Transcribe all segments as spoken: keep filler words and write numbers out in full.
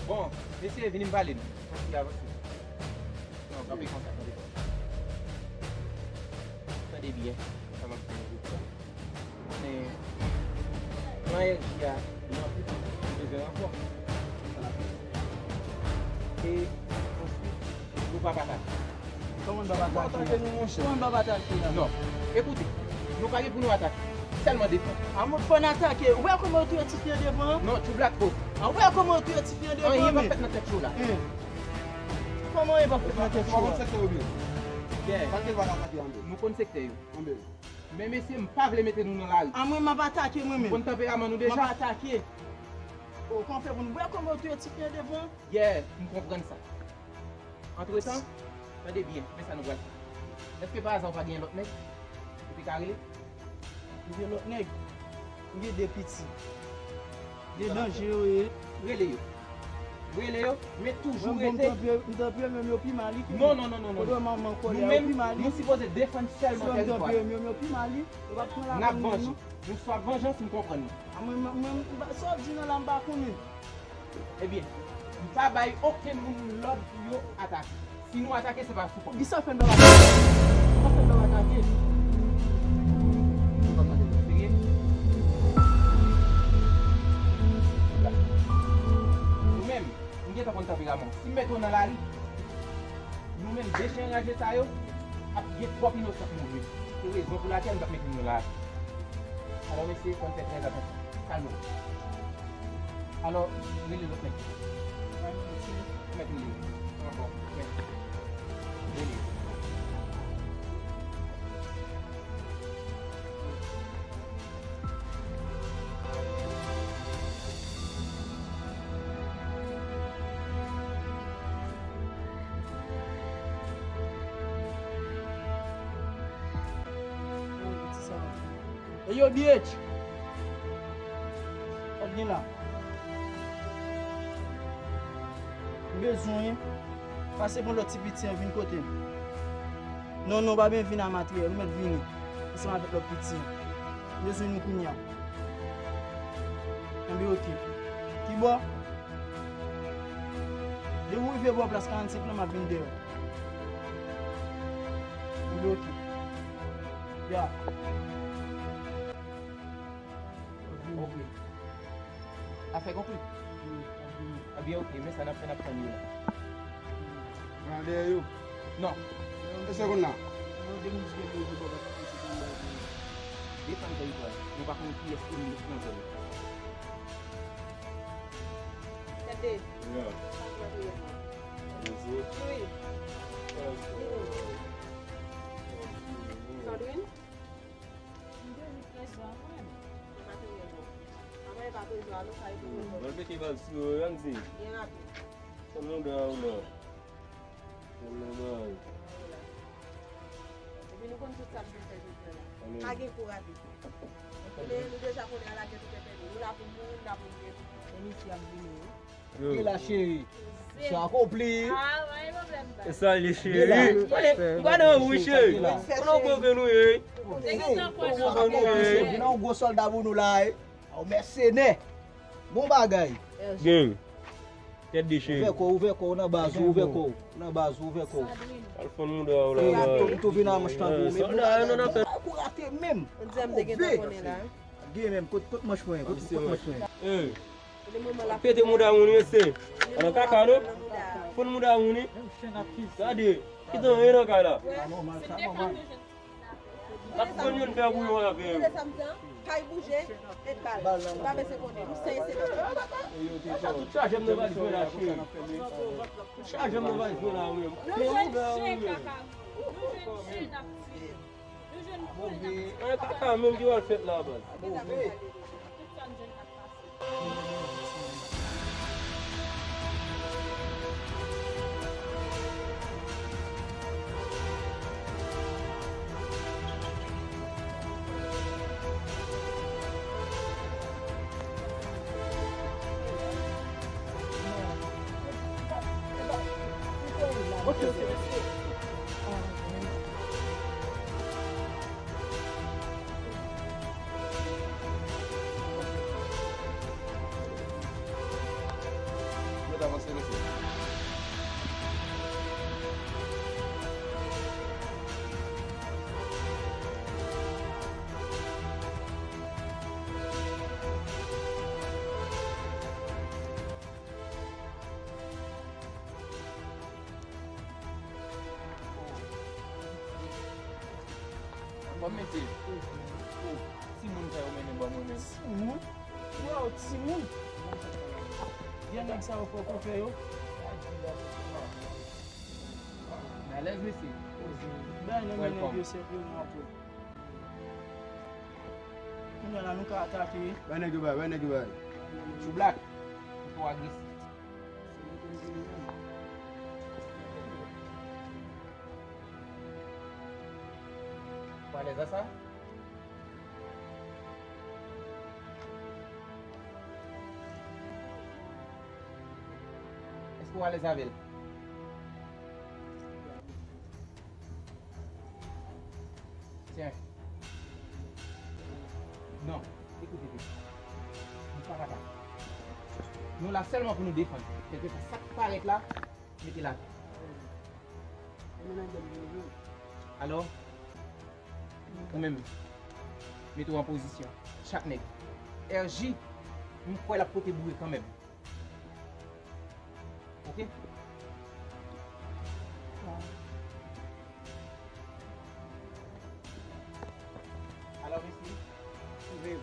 Bon, mesye, vini m pale nou. Ann avanse. Non, kanpe konsa, kanpe konsa. Tande byen sa m ap di nou. Men, plan R J a, li anpil, li bezwen ranfò. E answit, nou p ap atake. Kòman n p ap atake? Kòman n p ap atake la? Non. Ekoute, nou pa gen pou nou atake. Sèlman defann. A mwen fò n atake. Ou wè kòman yo touye ti fi an devan an? Non, tchou blak po. A ou wè kòman yo touye ti fi an devan an? Anyen p ap fèt nan tèt yo la. Kòman anyen p ap fèt nan tèt yo la? Ou pa konn sektè yo byen? Byen. Sa k te va atake anben? Nou konn sektè yo. Anben. Men mesye, m pa vle mete nou nan lari. A mwen, m ap atake mwen menm. M konn tanperaman nou deja. M ap atake. O, kòman fè pou nou wè kòman yo touye ti fi an devan? Yeah, m konprann sa. Antretan, tande byen, men sa nou pral fè. Èske pa aza ou pa gen lòt nèg ou te ka rele? M gen lòt nèg. M gen de piti. De danje yo ye. Rele yo. Rele yo, men toujou rete. M tanpye, m tanpye, men yo pi mal wi. Non, non, non, non, non. Kote manman kòlè yo pi mal wi. Nou menm, nou sipoze defann sèlman tèritwa nou. Yo pi mal wi. Yo p ap pran lapenn nou. N ap vanje. Nou swaf vanjans, m konprann nou. A mwen, mwen, mwen, sa w di nan la, m pa konnen. Ebyen, m pa bay okenn moun lòd pou yo atake. Si nou atake, se pa sou kont mwen. Kisa fè n p ap atake? Kisa fè n p ap atake? Serye? Nou menm, nou gentan konn tanperaman. Si m mete w nan lari, nou menm de chen raje sa yo ap gen twòp inosan pou mouri. Se rezon pou lakèl m p ap mete nou nan lari. Alò, mesye, fò n fè trè atansyon. Kalme w. Alò, rele lòt nèg. Mèt rele. Ankò. Mèt. Rele. E yo, B H. Sa k gen la? M bezwen pase pran lòt ti piti an vin kote m. Non, non, pa byen vin a matriyèl, ou mèt vini ansanm avèk lòt piti an. M bezwen nou kounye a. Anben, oke. Kibò? Depi w rive bò plas karannsenk lan, m ap vin dèyè w. Anben, oke. Ya. Ok. Afè konkli? Wi, ap vini. Ebyen, ok, men sa n ap fè, n ap tann yo la. Pran dèyè yo? Non. E se konn la? Defann tèritwa. Nou pa konn kiyès enmi nou nan zòn nan. Tande. Sa k nan priyè sa? Wi. Sandrine? M te jis trèz an, mwen. Se pa trèz an. Maman, e pa trèz an, non, sa e trèz an. Mwen pete bal sou yo, Ramzi. Byen rapid. Fè m yon gran ou non. Fè m yon gran ou. Epi nou konn tout sa n pou fè jodi a la. Pa gen kou rapid. Nou de-, nou deja konnen a la gè tout lè pèdi. Nou la pou mouri, nou la pou mouri. Emisyon ap vini, wi. Vin la, cheri. Misyon akonpli. E sa li, cheri. Mwen pa nan ou, cheri. Mwen nan ou, nou ye. Vin nan yon gwo sòlda pou nou la, e. Yon mèsenè. Bon bagay. Gang. Tèt de cheri. Ouvè kò, ouvè kò, nan baz ou, ouvè kò. Nan baz ou, ouvè kò. Al fann mouda w la, baz. Tou, tou vin a manch tankou, men sòlda yo nan fè. Kou rate menm. Gen menm, kot, kot manch mwen, kot, kot manch mwen. Pete mouda moun, mesye. Nan kaka, non? Fann mouda moun, wi. Gade, kite anyen nan kay la. N ap fann youn fè bouyon avè yo. Kay bouje, met bal. Ou pa bezwen konnen. Nou se, se. Tout chaje m nan valiz mwen la, cheri. Tout chaje m nan valiz mwen la, wi. Nou jwenn chen kaka. Nou jwenn chen n ap tiye. Nou jwenn poul n ap tiye. Anyen kaka menm ki pral fèt la, baz. Tout sa n jwenn n ap pase. Mèt avanse. Bon, mete. Timoun sa yo mennen ban mwen menm. Timoun? Wow, timoun! Jan nèg sa yo fè kofe yo. Alèz, mesye. Bay nan men nèg yo senp yo, nou apre. Kounye a la, nou ka atake. Bay nèg yo bay, bay nèg yo bay. Tchou Black, ou twò agresif. Ou alèz a sa? Èske w alèz avè l? Tyen. Non, ekoute byen. Nou pa kapab. Nou la sèlman pou nou defann. Kèlkeswa sa k parèt la, mete l atè. Alò, ou menm, mete w an pozisyon. Chak nèg. R J, m kwè l ap pote boure kanmenm. Ok? Alò, mesye, twouve yo.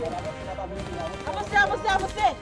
Avanse, avanse, avanse!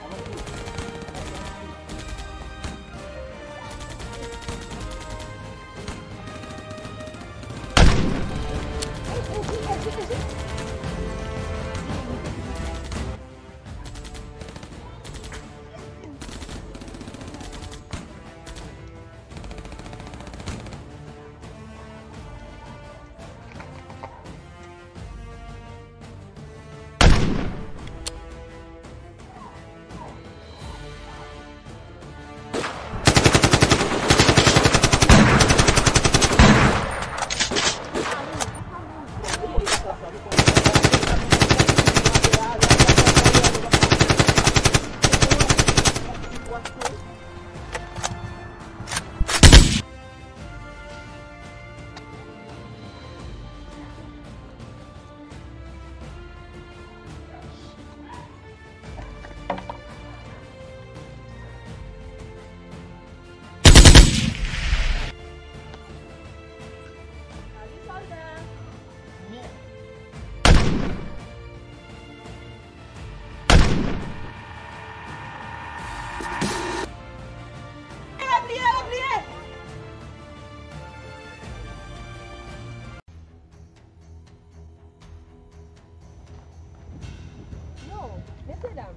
Yo, mesye dam,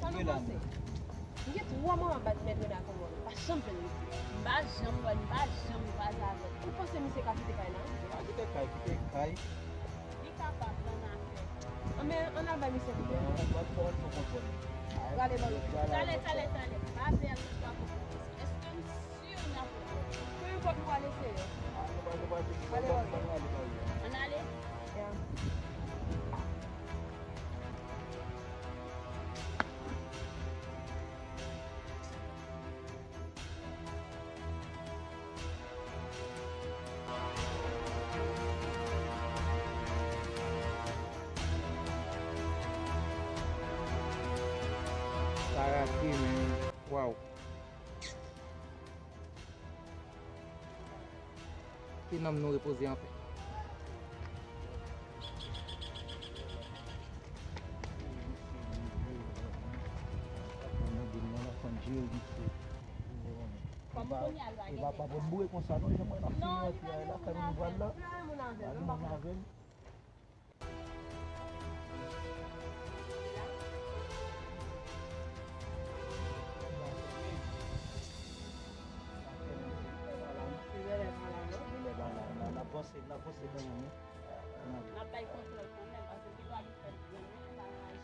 sa nou panse? M gen twa mwa m ap bat Mèt Rena kòmand, m pa janm jwenn li. M pa janm wè l, m pa janm kwaze avè l. Ou panse misye ka kite kay la? Li pa kite kay, kite kay. Li kapab nan afè. Anben, ann al bay misye kote. Ann al fè yon konprann. Prale ban nou. Talè, talè, talè. Pa fè l, pa konprann. Èske n si n ap pran? Peu importe, nou pral eseye. Ann ale. Sa rate, men. Waw. Ke nanm nou repoze anpè. Kòm kounye a l pa gen tèt la. Non, li pa gen moun avè l. Li pa gen moun avè l. N ap vanse, n ap vanse kanmenm, wi. N ap bay kontwòl kanmenm, paske li pa gen tèt grenn, wi, l pa nan aji.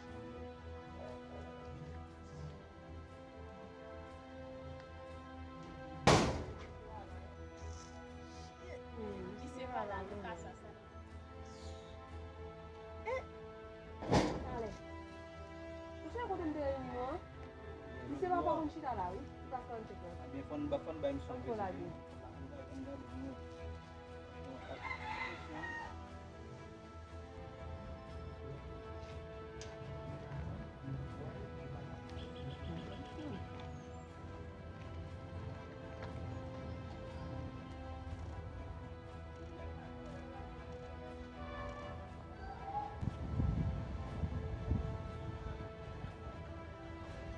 Misye pa la, nou ka sa, sa. Eh! Talè. Ou sonje kote m te reyini nou an? Misye pa konn chita la, wi. Li pa fè ann tchèk la. Ebyen, fò n ba, fò n bay misye yon pezibli. Ann gade, ann gade, ann gade.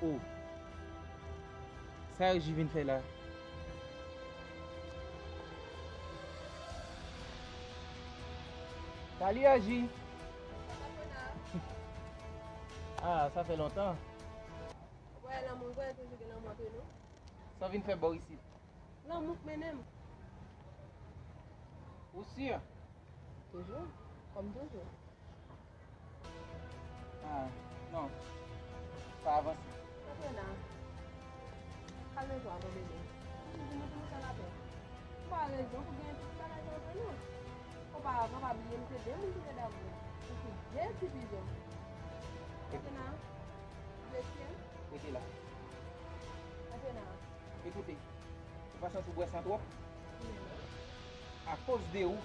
Oh. Sa Erji vin fè la? Salut Erji. Ah, sa fè lontan. Ou kwè lanmou, ou kwè toujou gen lanmou antre nou? Sa w vin fè bò isit? Lanmou k mennen m. Ou si? Toujou, kòm toujou. Ah, non. Pa avanse. Katrina, kalme twa, mon bebe. Toujou di nou pou nou fè lapè. Ou pa rezon pou genyen tout bagay sa antre nou. Oparavan, pa bliye, nou se de moun ki te damou. Nou se de ti pijon. Katrina, ou blese? Rete la. Katrina. Ekoute, ou pa santi w bwè san twòp? Akoz de ou,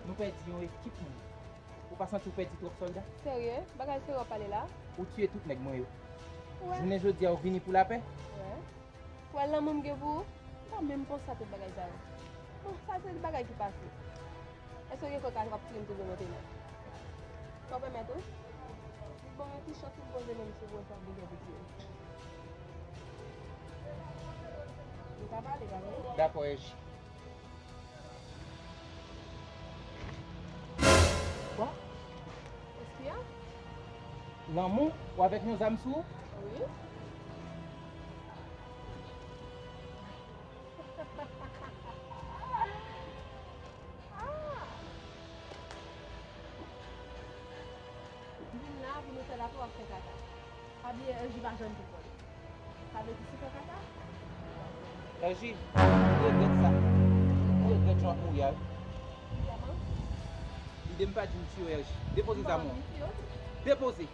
nou pèdi yon ekip moun. Ou pa santi w pèdi twòp sòlda? Serye? Bagay serye w ap pale la? Ou tiye tout nèg mwen yo. Wè. Jounen jodi a, ou vini pou lapè? Wè. Ou wè lanmou m gen pou ou? M pa menm panse a tout bagay sa yo. Bon, sa se bagay ki pase. Èske w gen kwè w ap kite m toujou monte la? Ou pèmèt, wi. Li ban yon ti chans pou m poze men m sou pwofèl de gè piti. Nou ka pale, pa vre? Dakò, Èji. Bon. Espion? Lanmou? Ou avèk yon zam sou ou? Wi. Ah! M vin la pou nou fè lapè, w ap fè kaka. Pa bliye, Èji pa janm te kole. Sa vle di si fè kaka? Èji, m regrèt sa. M regrèt jan w ap mouri a, wi. Kòman? Lide m pa di m tiye w, Èji. Depoze zam ou an. Depoze.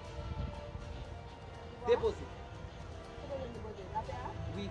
Depoze. Depoze, depoze. Lapè a? Wi.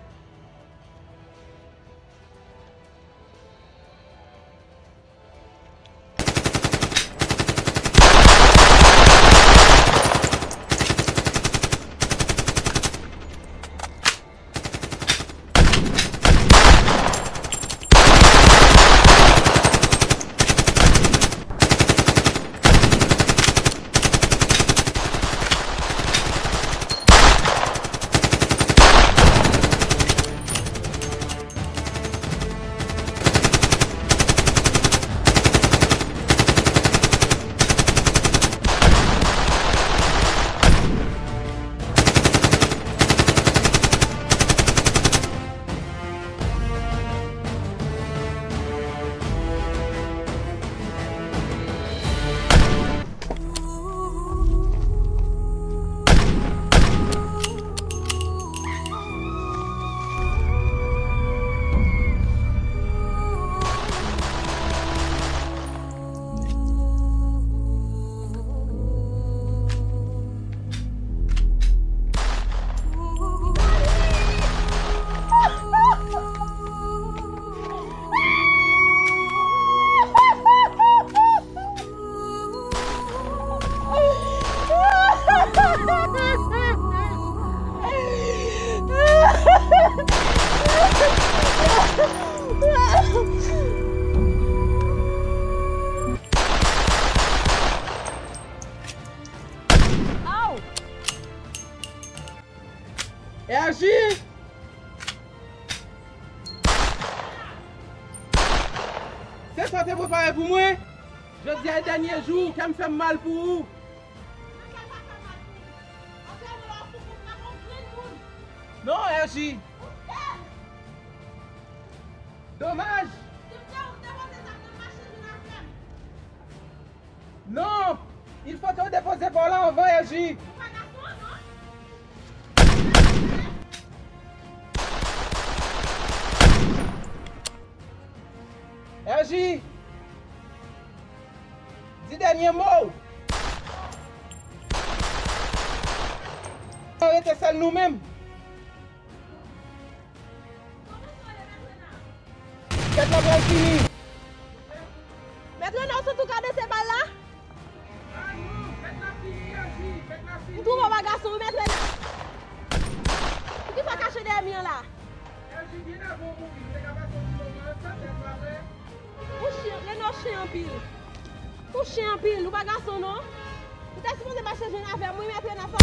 Aw! Èji! Se sa w te prepare pou mwen? Jodi a e dènye jou, kè m fè m mal pou ou. Non, Èji. Domaj. Non, il fò ke w depoze pa w la anvan, Èji. Èji, di dènye mo w. Nou rete sèl nou menm. Fèt la pral fini. Mèt Rena, ou santi w ka danse bal la? M twouve w pa gason, wi, Mèt Rena. Poukisa w kache dèyè mi an la? Ou chen, Rena, ou chen anpil. Ou chen anpil, ou pa gason non. Ou te sipoze mache jwenn avè m, wi, Mèt Rena, sa.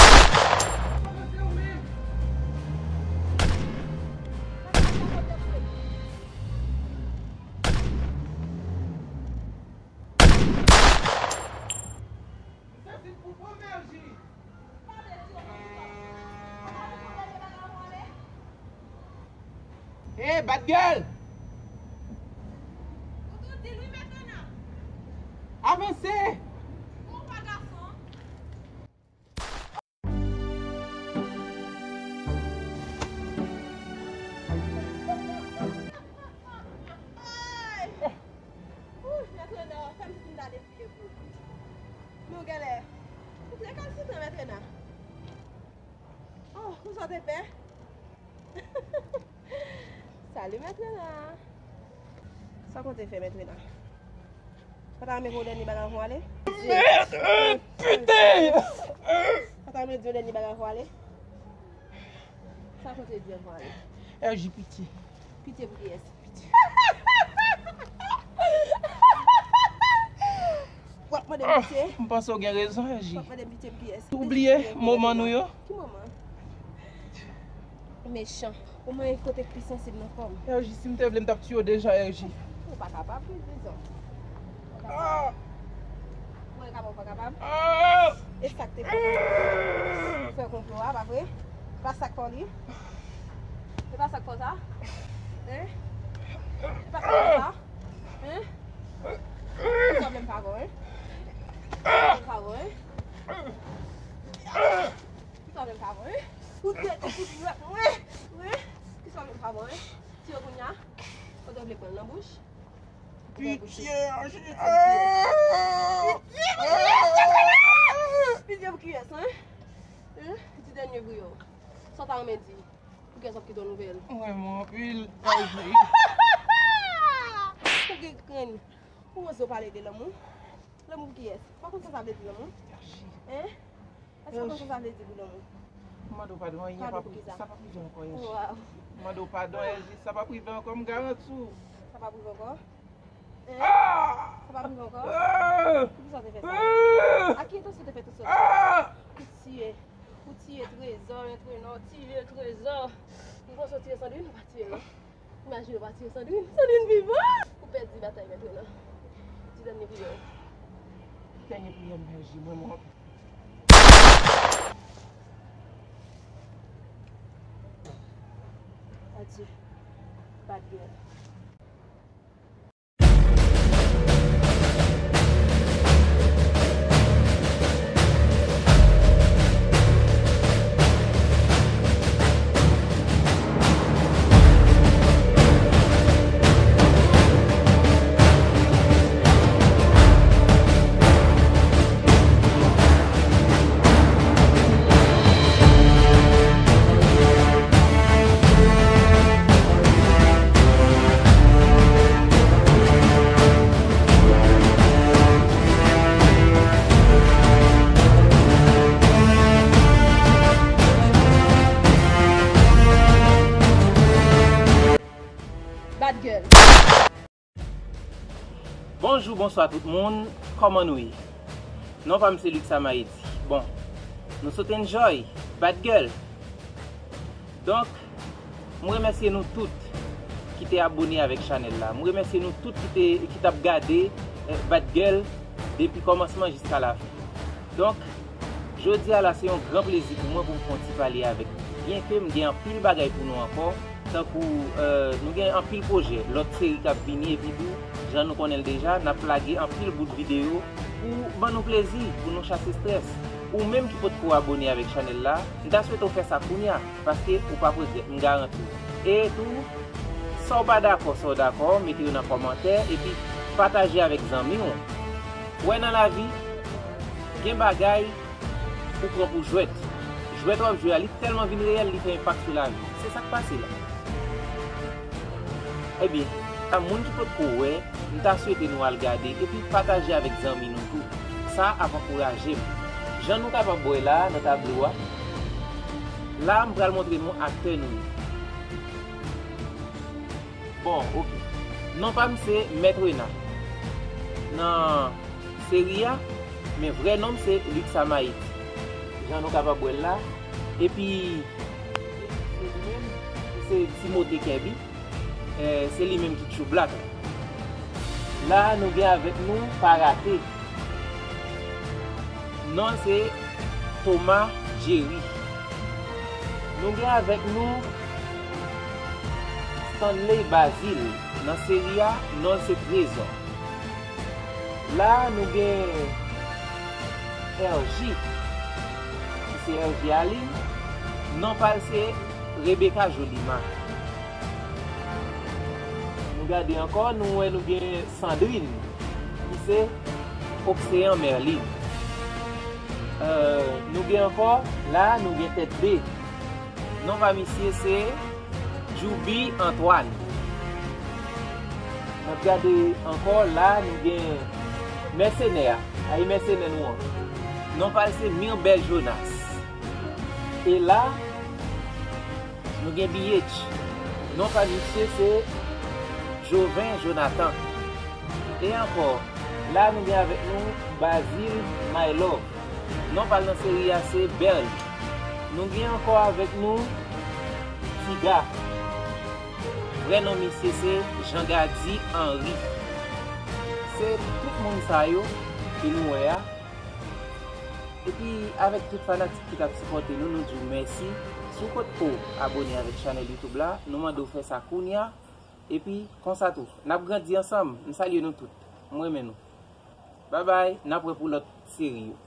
Hey, bad girl! Avanse! Ay! Ouh, Mèt Rena, fè m si m ta defiye pou ou. Men w genlè, ou rekalsitran, Mèt Rena. Oh, konsa w te pè? Salut, Mèt Rena. Sa w konte fè, Mèt Rena? Ou pa ta renmen pou yon dènye bagay anvan w ale? Mèt, piten! Ou pa ta renmen di yon dènye bagay anvan w ale? Sa w konte di anvan w ale? Èji, pitye. Pitye pou kiyès? Pitye. W ap mande m pitye? M panse w gen rezon, Èji. W ap mande m pitye pou kiyès? Ou bliye moman nou yo? Ki moman? Mechan. Ou menm kote k pi sansib nan kò m. Èji, si m te vle, m t ap tiye w deja, Èji. Ou pa kapab, wi, dizon. Ou pa kapab. Mwen kapab, ou pa kapab? E sa k te fè, fè konplo a, pa vre? Pa sa k fè w li? E pa sa k fè w sa? Hein? E pa sa k fè w sa? Hein? Ki pwoblèm pa bon, hein? Ki pwoblèm pa bon, hein? Ki pwoblèm pa bon, hein? Ou te, ou te, ou te, wi, wi. Ki pwoblèm pa bon, hein? Tiye kounye a. Kote w vle pran l nan bouch? Pitye, Pitye pou kiyès, hein? Hein? Di dènye bri yo. Sa w ta renmen di? Pou kiyès w ap kite yon nouvèl? M renmen w anpil, Èji. Ou gen grenn. Ou oze w pale de lanmou? Lanmou pou kiyès? Ou pa konn sa sa vle di lanmou? Èji. Hein? Èske w konn sa sa vle di pou lanmou? M mande w padon, anyen p ap, sa p ap rive ankò, Èji. Waw. M mande w padon, Èji, sa p ap rive ankò, m garanti w. Sa p ap rive ankò? Hein? Sa p ap rive ankò? Poukisa w te fè sa? Ak ki entansyon w te fè tout sa? Ou tiye, ou tiye Trezò, Mèt Renan, w tiye Trezò. M panse w tiye Sandrine, ou pa tiye l non. Imajine w pa tiye Sandrine. Sandrine vivan! Ou pèdi batay, Mèt Renan. Di dènye priyè w. Dènye priyè m, Èji, mwen, mwen. Adye. Bad girl. Bad girl. Bonjou, bonswa tout moun, kòman nou ye? Non pa m se Luxa Maedi. Bon, nou sot enjoy, bad girl. Donk, m remèsye nou tout ki te abone avèk chanèl la. M remèsye nou tout ki te, ki t ap gade, eh, bad girl depi kòmansman jiska lafen. Donk, jodi a la se yon gran plezi pou mwen pou m fè yon ti pale avèk nou. Byenke m gen anpil bagay pou nou ankò, tankou, eh, nou gen anpil pwojè, lòt seri k ap vini, epi tou, jan nou konnen l deja, n ap lage anpil bout videyo pou ban nou plezi, pou nou chase estrès. Ou menm ki potko abone avèk chanèl la, m ta swete w fè sa kounye a, paske ou p ap regrèt, m garanti w. E tou, sa w pa dakò, sa w dakò, mete yo nan kòmantè, epi pataje avèk zanmi w. Ou wè nan lavi, gen bagay ou pran pou jwèt. Jwèt w ap jwe a, li tèlman vin reyèl, li fè enpak sou lavi w. Se sa k pase la. Ebyen, a moun ki potko wè, m ta swete nou al gade epi pataje avèk zanmi nou tou. Sa ap ankouraje m. Jan nou kapab wè la a nan tablo a, la a m pral montre nou aktè nou ye. Bon, oke. Non pa m se Mèt Rena. Nan seri a, men vrè non m se Luxa Maedi. Jan nou kapab wè l la. Epi, se li menm, se Timote Kèbi. Eh, se li menm ki Tchoublak la. La a, nou gen avèk nou Parate. Non l se Thomas Jerry. Nou gen avèk nou Stanley Bazile. Nan seri a, non l se Trezò. La a, nou gen R J, ki se R J Aline. Non pa l se Rebecca Jolima. Nou gade ankò, nou wè nou gen Sandrine, ki se Ocean Merlin. Euh, nou gen ankò, la a, nou gen tèt de. Non pa misye se Djouby Antoine. N ap gade ankò, la a, nou gen mèsenè a. Ay, mèsenè nou an. Non pa l se Mirbel Jonas. E la, nou gen B H. Non pa misye se Joven Jonathan. E ankò, La nou gen avèk nou Bazil My Love. Non pa l nan seri a se Berl. Nou gen ankò avèk nou Tiga. Vrè non misye se Jean Gady Henry. Se tout moun sa yo ke nou wè a. Epi avèk tout fanatik ki t ap sipòte nou, nou di w mèsi. Si w potko abone avèk chanèl YouTube la, nou mande w fè sa kounye a. Epi konsa tou, n ap grandi ansanm. M salye nou tout. M renmen nou. Babay, n ap wè pou lòt seri yo.